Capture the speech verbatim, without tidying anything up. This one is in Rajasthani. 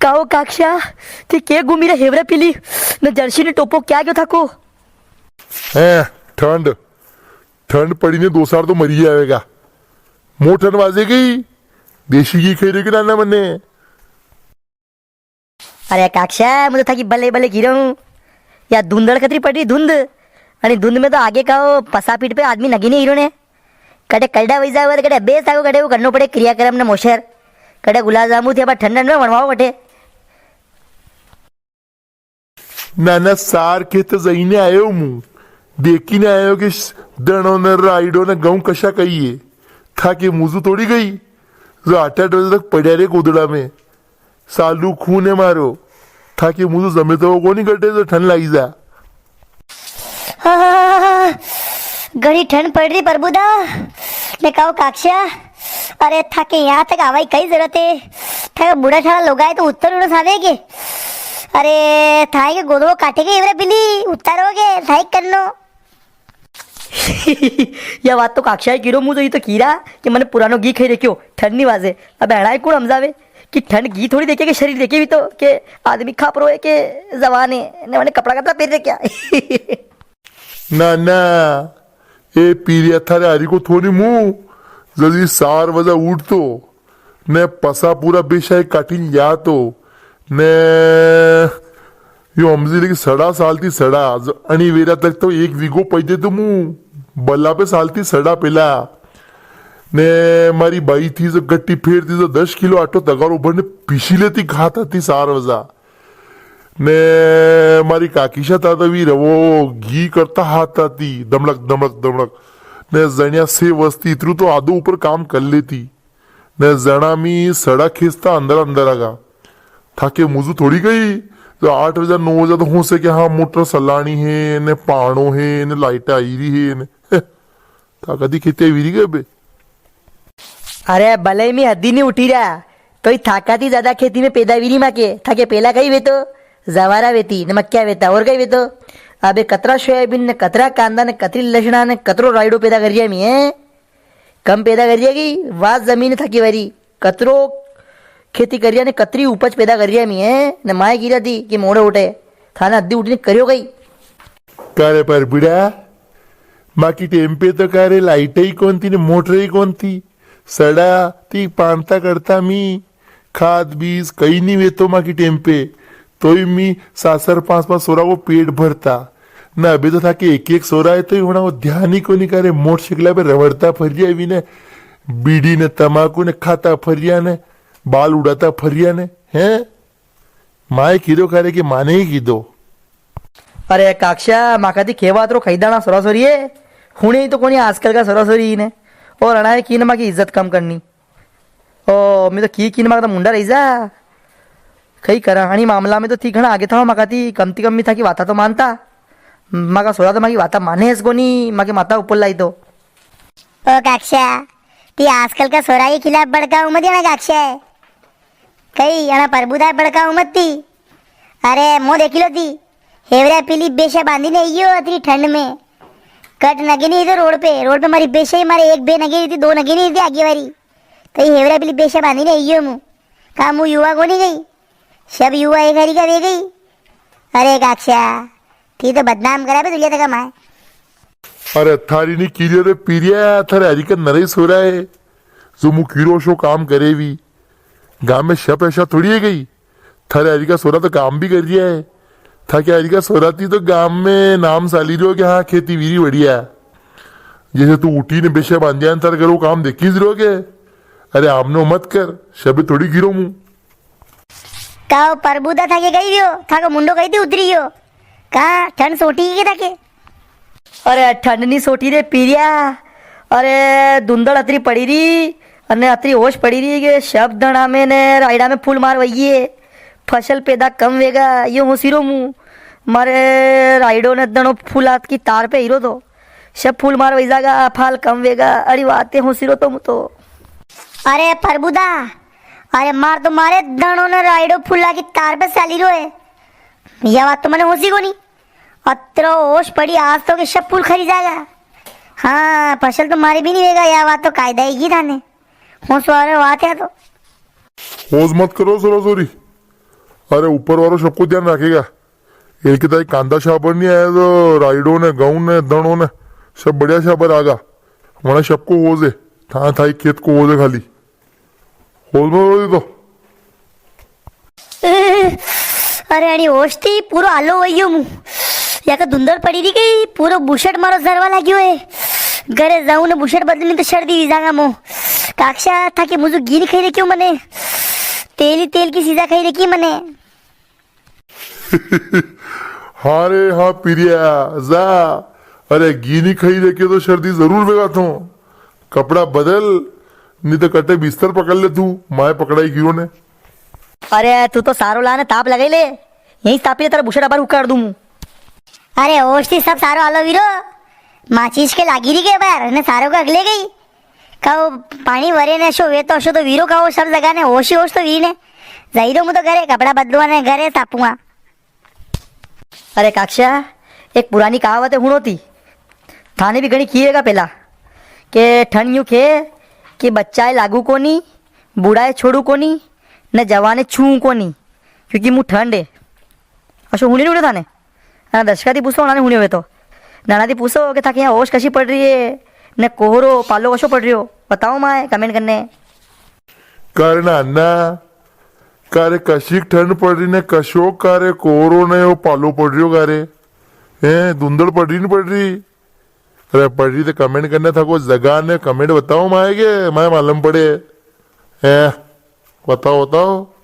काओ काक्षा, थी के घूमी रे हेवरा पीली, न जर्सी ने टोपो क्या गयो थाको? हैं, ठंड, ठंड पड़ी ने दो साल तो मरी जावेगा। मो ठंड वाजे गई, देसी घी खाई रही कि नाना मन्ने। अरे काक्षा, मु तो थाकी भले भले की रो हूँ। या धुंधड़ कतरी पड़ री धुंध। अरे धुंध में तो आगे का वो पसा पीठ पे आदमी नगे नी हीरो ने। कटे करड़ा वई जावे तो कटे बेस आगो, कटे वो करनो पड़े क्रियाक्रम ने मोशर। कटे गुलाब जामुन थी अब ठंडन में वणवाओ कटे। नाना, सार खेत जईने आयो मु, देखी ने आयो कि स-, दणो ने रायडो ने गऊं कशा कई है। थाके मुजू थोड़ी गई, जो आठ आठ बजे तक पड़्या रे गोदड़ा में। सालू खून है मारो, थाके मुजू जमे तो कोनी कटे जो ठंड लाई जा। हाँ, घणी ठंड पड़ री प्रभुदा। ने कहो काक्षा, अरे थाके यहाँ तक आवाई कई जरूरत है? थाके बूढ़ा ठाड़ा लोग आए तो उत्तर उड़ो सावे के। अरे थाई के गोदो काटे के एवरे बिली उतारोगे, थाई करनो। या बात तो काक्षा ही कीरो, मु तो ये तो कीरा कि मने पुरानो घी खाई रख्यो, ठंड नी वाजे। अब हणाई कुण हमजावे कि ठंड घी थोड़ी देखे के शरीर देखे भी तो के आदमी खापरो है के जवान है, ने मने कपड़ा कतरा पेर रख्या। ना, ना, ए पीरिया थारे हारी को थोनी मु, जदी सार वजा उठतो, ने पसा पूरा बेशाय काटी ल्यातो, ने यो हमजी ले कि सड़ा सालती सड़ा, ज-, अणी वेरा तक तो एक वीगो पै देतो मु, बल्ला पे सालती सड़ा पेला। ने मारी बाई थी जो गट्टी फेरती जो दस किलो आटो तगारो भरने पीसी लेती खाता थी सार वजा। ने मारी काकीशा था तो भी रवो घी करता हाथ आती, दमड़क, दमड़क, दमड़क। ने जणिया से वस्ती इतरू तो आधो ऊपर काम कर लेती। ने जणा मी सड़ा खेसता अंदर अंदर आगा। थाके मुजू थोड़ी गई, तो आठ बजा, नौ बजा तो हो सके, हाँ, मोटर सलानी है, ने पाणो है, ने लाइट आई री है, ने। थाका ती खेती वीरी गई बे? अरे, भले मी हद्दी नी उठी रहा, तो ही थाका ती ज्यादा खेती में पैदा वीरी माके, थाके पेला कई वे तो, जवारा वेती, ने मक्या वेता, और कई वे तो। अबे कतरा सोयाबीन, ने कतरा कांदा, ने कतरी लसणा, ने कतरो रायडो पैदा कर रिया मी, हैं? कम पैदा कर रिया की, वात जमीन थाकी वारी, कतरो खेती कर रिया ने कतरी उपज पैदा कर रिया मी, हैं? ने माय कीरा ती कि मोड़े उठे, थाने हद्दी उठी ने करियो कई। का रे परबुड़ा, माकी टेम पे तो का रे लाइट ही कोन थी ने मोटर ही कोन थी, सड़ा ती पाणता करता मी, खाद बीज कई नी वेतो माकी टेम पे, तोई मी सासर पांच पांच सोरा को पेट भरता। ना अबे तो थाके एक एक सोरा है, तोई वणा को ध्यान ही कोनी करे, मोटरसाइकिल पे रवड़ता फरिया भी ने, बीड़ी ने तमाकू ने खाता फरिया ने, बाल उड़ाता फरिया ने, हैं? माए कीधो करे कि माने ही कीधो। अरे काक्षा, माका ती खेवा अतरो खईदाना सोरा सोरी है, हुणे ही तो कोनी आजकल का सोरा सोरी ने, और अणाए की ने माकी इज्जत कम करनी। ओ, मैं तो की की ने माका तो मुंडा रही जा। कई करा, अणी मामला में तो थी घणा आगे था, माका ती कम ती कम मी थाकी वाता तो मानता। माका सोरा तो माकी वाता माने है कोनी, माके माता ऊपर लाई तो। ओ काक्षा, ती आजकल का सोरा के खिलाफ भड़काओ मत, अणा काक्षा है। कई अणा प्रभुदा भड़काओ मत ती। अरे, मो देखी लो ती। हेवरा पीली बेशा बांधी ने आयो अतरी ठंड में। कट नगे नी तो रोड पे, रोड पे मारी बेशा ही मारे एक बे नगे नी थी, दो नगे नी थी आगे वारी। कई हेवरा पीली बेशा बांधी ने आयो मु। का मु युवा कोनी गई? सब युवा एक हरी का वे गई। अरे काक्षा, ती तो बदनाम करा बे दुनिया तक माए। अरे थारी नी कीरियो रे पीरिया, थारे हरी का नरे सोरा है। जो मु कीरो शो काम करे भी। गाम में शप ऐसा थोड़ी है गई। थारे हरी का सोरा तो काम भी कर रिया है। थाके हरी का सोरा ती तो गाम में नाम साली रियो कि हाँ, खेती वीरी बढ़िया। जैसे तू उठी ने बेशा बांधिया ने थारे घर वो काम देखी रियो के। अरे आमनो मत कर, शबे थोड़ी गिरो मु। का ओ प्रभुदा थाके कई वियो? थाको मुंडो कई थी उतरी गयो? का ठंड सोटी के थाके? अरे ठंड नी सोटी रे पीरिया। अरे धुंधड़ अतरी पड़ी री, अने अतरी होश पड़ी री के शब धणा में ने रायड़ा में फूल मार वई है। फसल पैदा कम वेगा, यो होसी रो मु। मारे रायड़ो ने धणो फूल हाथ की तार पे हीरो तो। शब फूल मार वई जागा, फाल कम वेगा। अड़ी वाते होसी रो तो मु तो। अरे प्रभुदा, अरे मार तो मारे धणो ने रायड़ो फूला की तार पे साली रो है। या बात तो मने होसी कोनी। अतरो होश पड़ी आज तो के शब फूल खरी जागा। हाँ, फसल तो मारी भी नी वेगा, या बात तो कायदा ही की थाने। होश वाले बात है तो। होश मत करो सोरा सोरी। अरे ऊपर वारो सबको ध्यान राखेगा। इनके ताई कांदा शाबर नी आया तो रायड़ो ने, गऊं ने, धणो ने सब बढ़िया शाबर आगा। वणा सबको होज है, था थाई खेत को होज है खाली। होज में होज तो। अरे अणी ओस थी पूरो आलो वई गयो मु। या का धुंधर पड़ी री गई, पूरो बुशर्ट मारो जरवा लाग्यो है। घरे जाऊं ने बुशर्ट बदलनी तो सर्दी वी जागा मो। काक्षा था के मुझे घी नी खाई रखियो मने, तेल ही तेल की चीजा खाई रखी मने। हाँ रे हाँ पिरिया, जा। अरे घी नी खाई रखे तो सर्दी जरूर वेगा थो। कपड़ा बदल, नी तो कटे बिस्तर पकड़ ले तू, माए पकड़ाई गिरो ने। अरे तू तो सारो लाने ताप लगाई ले, यहीं तापी ले, तेरा बुशर्ट अबार उखाड़ दूं। अरे ओस थी सब सारो आलो वीरो, माचिस के लागी री के बार ने सारो का अगले गई। काओ पाणी वरे ने अशो वे तो अशो तो वीरो काओ सब जगह ने होश ही होश तो वी ने। जाई दो मु तो घरे कपड़ा बदलवा ने घरे तापुआ। अरे काक्षा, एक पुरानी कहावत है हुणो थी। थाने भी घणी किएगा पेला। के ठंड यूं खे कि बच्चाए लागू कोनी, बूढ़ाए छोड़ू कोनी, ने जवाने छूं कोनी, क्योंकि मु ठंड है। अशो हुणी नी हुण्यो थाने? अरे दर्शका थी पूछो, उणाने हुण्यो वे तो। नाना थी पूछो कि थाके यहाँ ओस कशी पड़ री है, ने कोहरो पालो कशो पड़ रियो, बताओ माए comment करने। कारण अन्ना, कारे कशी ठंड पड़ री ने कशो कारे कोहरो ने यो पालो पड़ रियो कारे? हैं, धुंधड़ पड़ री नी पड़ री? अरे पड़ री तो comment करने थाको जगा ने comment बताओ माए के, माए मालूम पड़े। हैं, बताओ, बताओ।